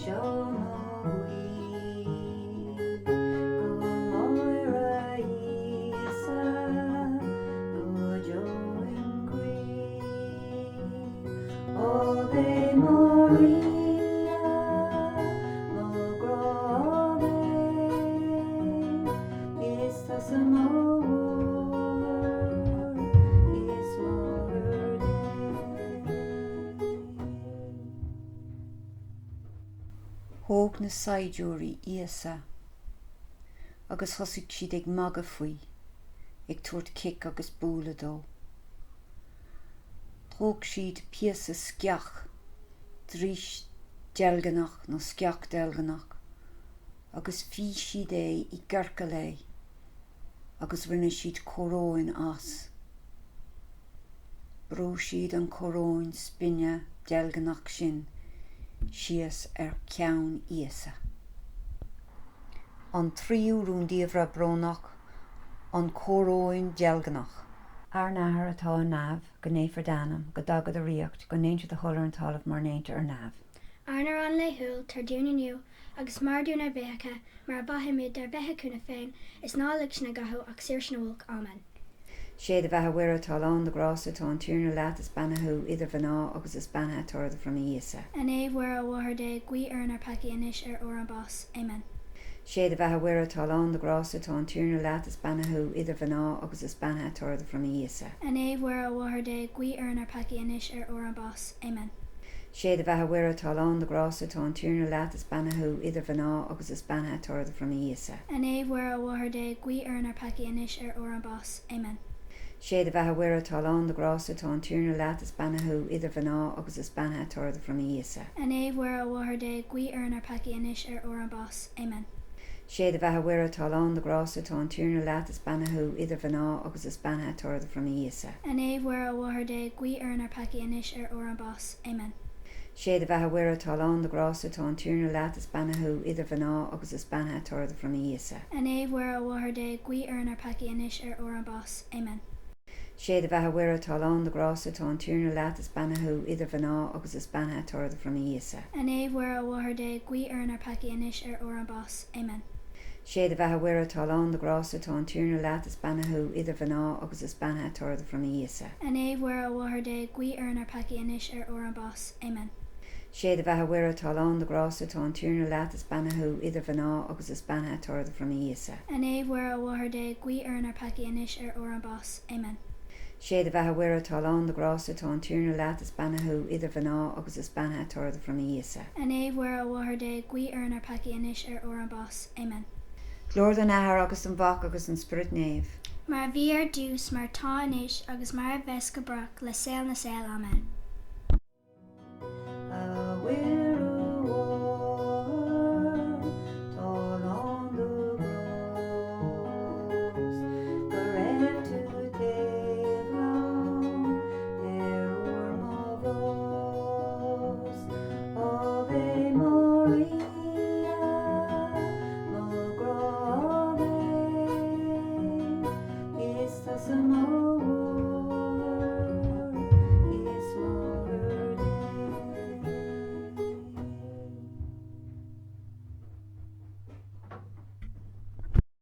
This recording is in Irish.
seo mo ghuí, Go maire a Íosa go deo im chroí. Ave Maria, mo ghrá Ave, Is tusa mo mháthair is máthair Dé. Thóg na saighdiúirí Íosa agus thosaigh siad ag magadh faoi, ag tabhairt cic agus bualadh dó. Thóg siad píosa sceach, drís deilgneach nó sceach deilgneach, agus fhí siad é i gciorcal é agus rinne siad coróin as. Brúigh siad an choróin spine deilgneach sin síos ar cheann Íosa. An tríú rúndiamhra brónach, an choróin dheilgneach. Ár nAthair atá i neamh, go naofar d'ainm, go dtaga do ríocht, go ndéantar do thoil ar an talamh mar a ndéantar ar neamh. Ár n-arán laethúil, tabhair dúinn inniu, agus maith dúinn ár bhfiacha, mar a mhaithimid dár bhfiacha féin, is ná lig sinn i gcathú, ach saor sinn ó olc. Amen. Sé do bheatha a Mhuire atá lán de ghrásta, tá an Tiarna leat, is beannaithe thú idir mhná agus is beannaithe toradh do bhroinne Íosa. A Naomh Mhuire, a Mháthair Dé, guí orainn ár peacaí anois ar uair ár bás. Amen. Sé do bheatha a Mhuire atá lán de ghrásta, tá an Tiarna leat, is beannaithe thú idir mhná agus is beannaithe toradh do bhroinne Íosa. A Naomh Mhuire, a Mháthair Dé, guí orainn ár peacaí anois ar uair ár bás. Amen. Sé do bheatha a Mhuire atá lán de ghrásta, tá an Tiarna leat, is beannaithe thú idir mhná agus is beannaithe toradh do bhroinne Íosa. A Naomh Mhuire, a Mháthair Dé, guí orainn ár peacaí anois ar uair ár bás. Amen. Sé do bheatha a Mhuire atá lán de ghrásta, tá an Tiarna leat, is beannaithe thú idir mhná agus is beannaithe toradh do bhroinne Íosa. A Naomh Mhuire, a Mháthair Dé, guí orainn ár peacaí anois ar uair ár bás. Amen. Sé do bheatha a Mhuire atá lán de ghrásta, tá an Tiarna leat, is beannaithe thú idir mhná agus is beannaithe toradh do bhroinne Íosa. A Naomh Mhuire, a Mháthair Dé, guí orainn ár peacaí anois ar uair ár bás. Amen. Sé do bheatha a Mhuire atá lán de ghrásta, tá an Tiarna leat, is beannaithe thú idir mhná agus is beannaithe toradh do bhroinne Íosa. A Naomh Mhuire, a Mháthair Dé, guí orainn ár peacaí anois ar uair ár bás. Amen. Sé do bheatha a Mhuire atá lán de ghrásta, tá an Tiarna leat, is beannaithe thú idir mhná agus is beannaithe toradh do bhroinne Íosa. A Naomh Mhuire, a Mháthair Dé, guí orainn ár peacaí anois ar uair ár bás. Amen. Sé do bheatha a Mhuire atá lán de ghrásta, tá an Tiarna leat, is beannaithe thú idir mhná agus is beannaithe toradh do bhroinne Íosa. A Naomh Mhuire, a Mháthair Dé, guí orainn ár peacaí anois ar uair ár bás. Amen. Sé do bheatha a Mhuire atá lán de ghrásta, tá an Tiarna leat, is beannaithe thú idir mhná agus is beannaithe toradh do bhroinne Íosa. A Naomh Mhuire, a Mháthair Dé, guí orainn ár peacaí anois ar uair ár bás. Amen. Sé do bheatha a Mhuire atá lán de ghrásta, tá an Tiarna leat, is beannaithe thú idir mhná agus is beannaithe toradh do bhroinne Íosa. A Naomh Mhuire, a Mháthair Dé, guí orainn ár peacaí anois ar uair ár bás. Amen. Glóir don Athair agus don Mhac agus don Spiorad Naomh. Mar a bhí ar dtús, mar atá anois, agus mar a bheas go brách, le saol na saol. Amen. A Mhuire Mháthair, tá lán do ghrást, Go raibh tú taobh liom ar uair mo bhás. Ave Maria, mo ghrá Ave, Is tusa mo.